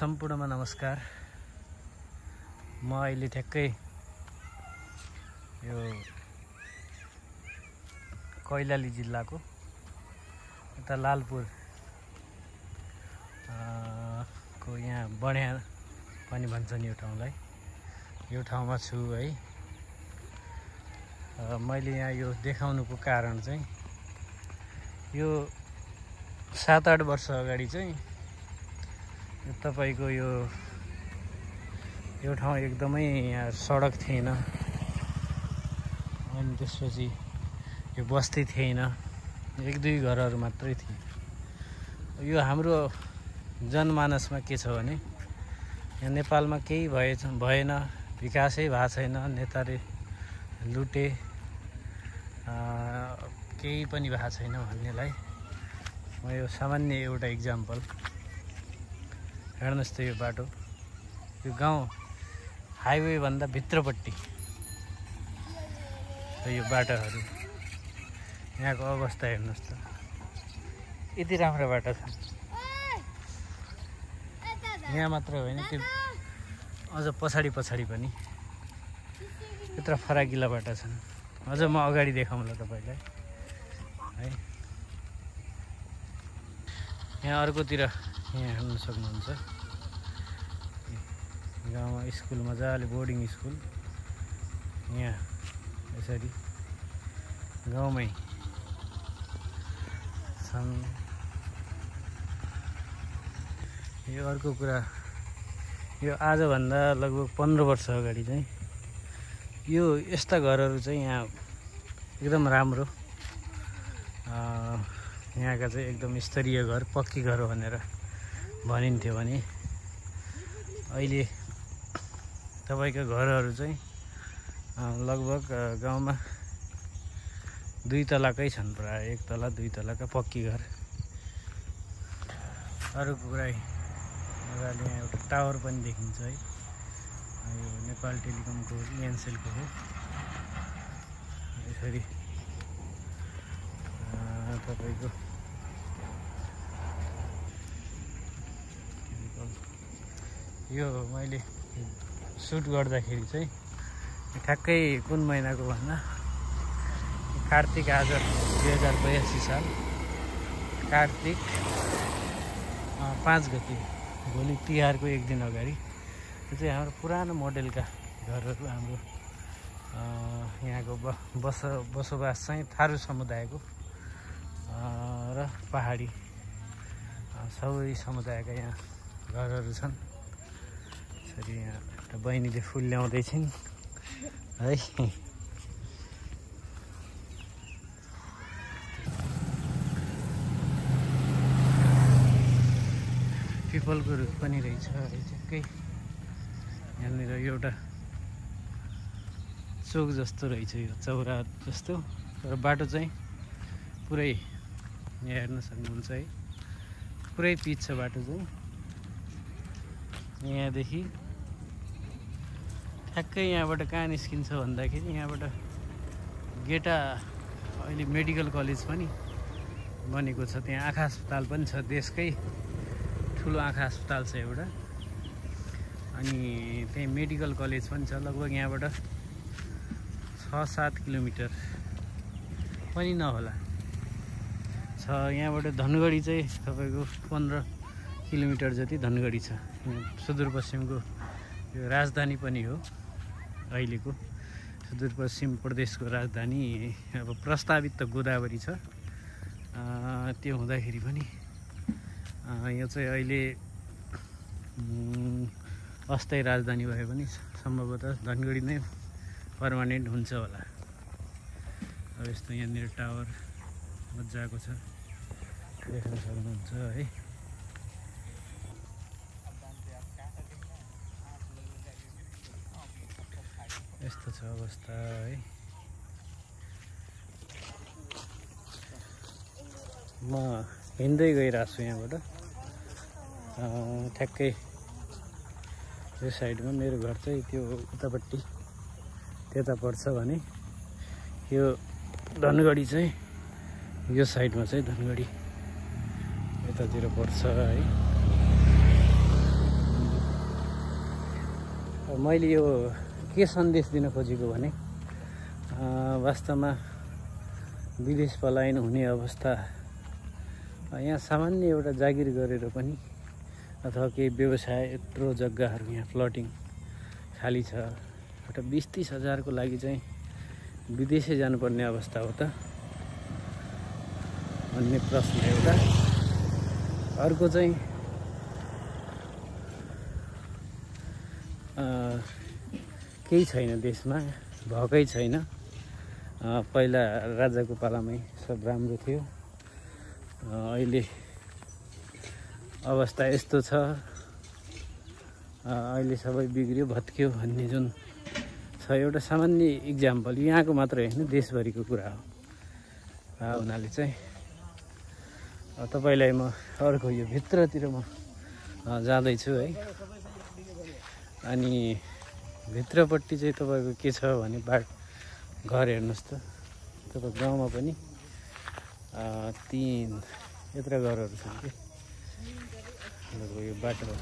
सम्पूर्णमा नमस्कार। म अहिले ठ्याक्कै यो कैलाली जिल्लाको यता लालपुर को यहाँ बढ्या पनि भन्छन् यो ठाउँलाई। यो ठाउँमा छु है। मैले यहाँ यो देखाउनुको कारण चाहिँ यो 7-8 वर्ष अगाडि चाहिँ तपाईको यो ठाउँ एकदमै यहाँ सडक थिएन, अनि त्यसपछि यो बस्ती थिएन, 1-2 घरहरू मात्रै थिए। यो हाम्रो जनमानसमा के छ भने यहाँ नेपालमा केही भएन, विकासै भएको छैन, नेताले लुटे, केही पनि भएको छैन भन्नेलाई म यो सामान्य एउटा इक्जाम्पल। हेर्नुहोस् त यो बाटो, यो गाउँ हाइवे भन्दा भित्रपट्टि यो बाटोहरू, यहाँको अवस्था हेर्नुहोस् त, यति राम्रो बाटो छ। यहाँ मात्र होइन, त्यो अझ पछाडि पनि यत्रो फराकिला बाटा छन्। अझ म अगाडि देखाउँला तपाईलाई है। यहाँ अर्कोतिर यहाँ हेर्न सक्नुहुन्छ, गाउँमा स्कुल मजाले बोर्डिङ स्कुल यहाँ यसरी गाउँमै छन्। यो अर्को कुरा, यो आजभन्दा लगभग 15 वर्ष अगाडि चाहिँ यो यस्ता घरहरू चाहिँ यहाँ एकदम राम्रो, यहाँका चाहिँ एकदम स्तरीय घर, पक्की घर भनेर भनिन्थ्यो भने अहिले तपाईको घरहरू चाहिँ लगभग गाउँमा 2 तलाकै छन्, प्राय 1 तला 2 तलाका पक्की घर। अरू कुरा मजाले यहाँ एउटा टावर पनि देखिन्छ है। यो नेपाल टेलिकमको इएनसेलको हो। यसरी तपाईको यो मैले सुट गर्दाखेरि चाहिँ ठ्याक्कै कुन महिनाको भन्दा कार्तिक, आज 2082 साल कार्तिक 5 गते, भोलि तिहारको 1 दिन अगाडि। यो चाहिँ हाम्रो पुरानो मोडेलका घरहरू, हाम्रो यहाँको बसोबास चाहिँ थारू समुदायको र पहाडी सबै समुदायका यहाँ घरहरू छन्। यसरी यहाँ एउटा बहिनीले फुल ल्याउँदैछिन् है। पिपलको रुख पनि रहेछ है। ठ्याक्कै यहाँनिर एउटा चोक जस्तो रहेछ, यो चौरा जस्तो, तर बाटो चाहिँ पुरै यहाँ हेर्न सक्नुहुन्छ है, पुरै पिच छ बाटो चाहिँ। यहाँदेखि ठ्याक्कै यहाँबाट कहाँ निस्किन्छ भन्दाखेरि यहाँबाट गेटा अहिले मेडिकल कलेज पनि बनेको छ, त्यहाँ आँखा अस्पताल पनि छ, देशकै ठुलो आँखा अस्पताल छ एउटा। अनि त्यही मेडिकल कलेज पनि छ, लगभग यहाँबाट 6-7 किलोमिटर पनि नहोला छ। यहाँबाट धनगढी चाहिँ तपाईँको 15 किलोमिटर जति धनगढी छ। सुदूरपश्चिमको यो राजधानी पनि हो, अहिलेको सुदूरपश्चिम प्रदेशको राजधानी। अब प्रस्तावित त गोदावरी छ, त्यो हुँदाखेरि पनि यो चाहिँ अहिले अस्थायी राजधानी भए पनि सम्भवतः धनगढी नै पर्मानेन्ट हुन्छ होला। अब यस्तो यहाँनिर टावर मजाको छ, देख्न सक्नुहुन्छ है। यस्तो छ अवस्था है। म हिँड्दै गइरहेको छु यहाँबाट, ठ्याक्कै यो साइडमा मेरो घर चाहिँ त्यो उतापट्टि त्यता पर्छ भने यो धनगढी चाहिँ यो साइडमा चाहिँ धनगढी यतातिर पर्छ है। मैले यो के सन्देश दिन खोजेको भने वास्तवमा विदेश पलायन हुने अवस्था यहाँ सामान्य एउटा जागिर गरेर पनि अथवा केही व्यवसाय यत्रो जग्गाहरू यहाँ प्लटिङ खाली छ, एउटा 20-30 हजारको लागि चाहिँ विदेशै जानुपर्ने अवस्था हो त भन्ने प्रश्न एउटा। अर्को चाहिँ केही छैन देशमा, भएकै छैन। पहिला राजाको पालामै सब राम्रो थियो, अहिले अवस्था यस्तो छ, अहिले सबै बिग्रियो भत्कियो भन्ने जुन छ एउटा सामान्य इक्जाम्पल, यहाँको मात्र होइन देशभरिको कुरा हो। हुनाले चाहिँ तपाईँलाई म अर्को यो भित्रतिर म जाँदैछु है। अनि भित्रपट्टि चाहिँ तपाईँको के छ भने घर हेर्नुहोस् त, तपाईँ गाउँमा पनि 3 यत्र घरहरू छन् कि यो बाटो हो।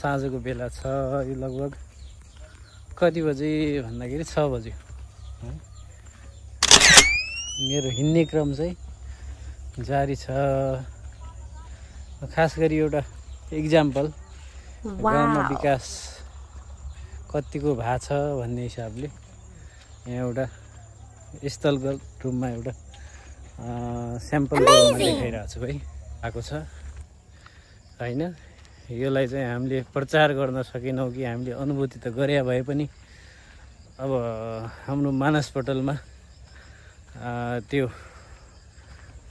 साँझको बेला छ, यो लगभग कति बजे भन्दाखेरि 6 बज्यो। मेरो हिँड्ने क्रम चाहिँ जारी छ। खास गरी एउटा इक्जाम्पल गाउँमा विकास कतिको भएको छ भन्ने हिसाबले यहाँ एउटा स्थलगत रूपमा एउटा स्याम्पल रूपमा देखाइरहेको छु है। आएको छ होइन, यसलाई चाहिँ हामीले प्रचार गर्न सकेनौँ कि हामीले अनुभूति त गरे भए पनि अब हाम्रो मानसपटलमा त्यो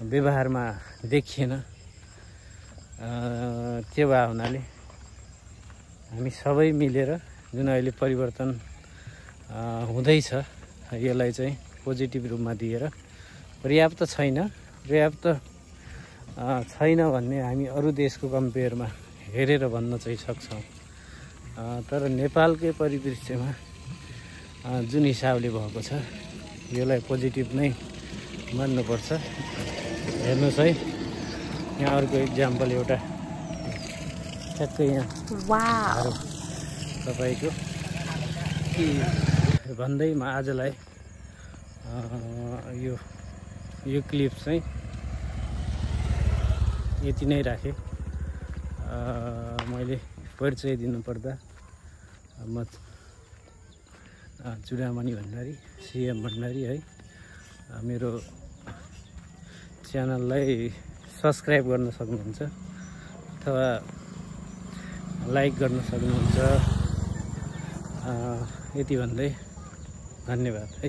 व्यवहारमा देखिएन। त्यो भए हुनाले हामी सबै मिलेर जुन अहिले परिवर्तन हुँदैछ यसलाई चाहिँ पोजिटिभ रूपमा दिएर पर्याप्त छैन भन्ने हामी अरू देशको कम्पेयरमा हेरेर भन्न चाहिँ सक्छौँ। तर नेपालकै परिदृश्यमा जुन हिसाबले भएको छ यसलाई पोजिटिभ नै मान्नुपर्छ। हेर्नुहोस् है, यहाँ अर्को इक्जाम्पल एउटा ठ्याक्कै यहाँ तपाईँको के भन्दै म आजलाई यो क्लिप चाहिँ यति नै राखेँ। मैले परिचय दिनुपर्दा म चुडामणि भण्डारी, CM भण्डारी है। मेरो च्यानललाई सब्सक्राइब गर्न सक्नुहुन्छ अथवा लाइक गर्न सक्नुहुन्छ। यति भन्दै धन्यवाद है।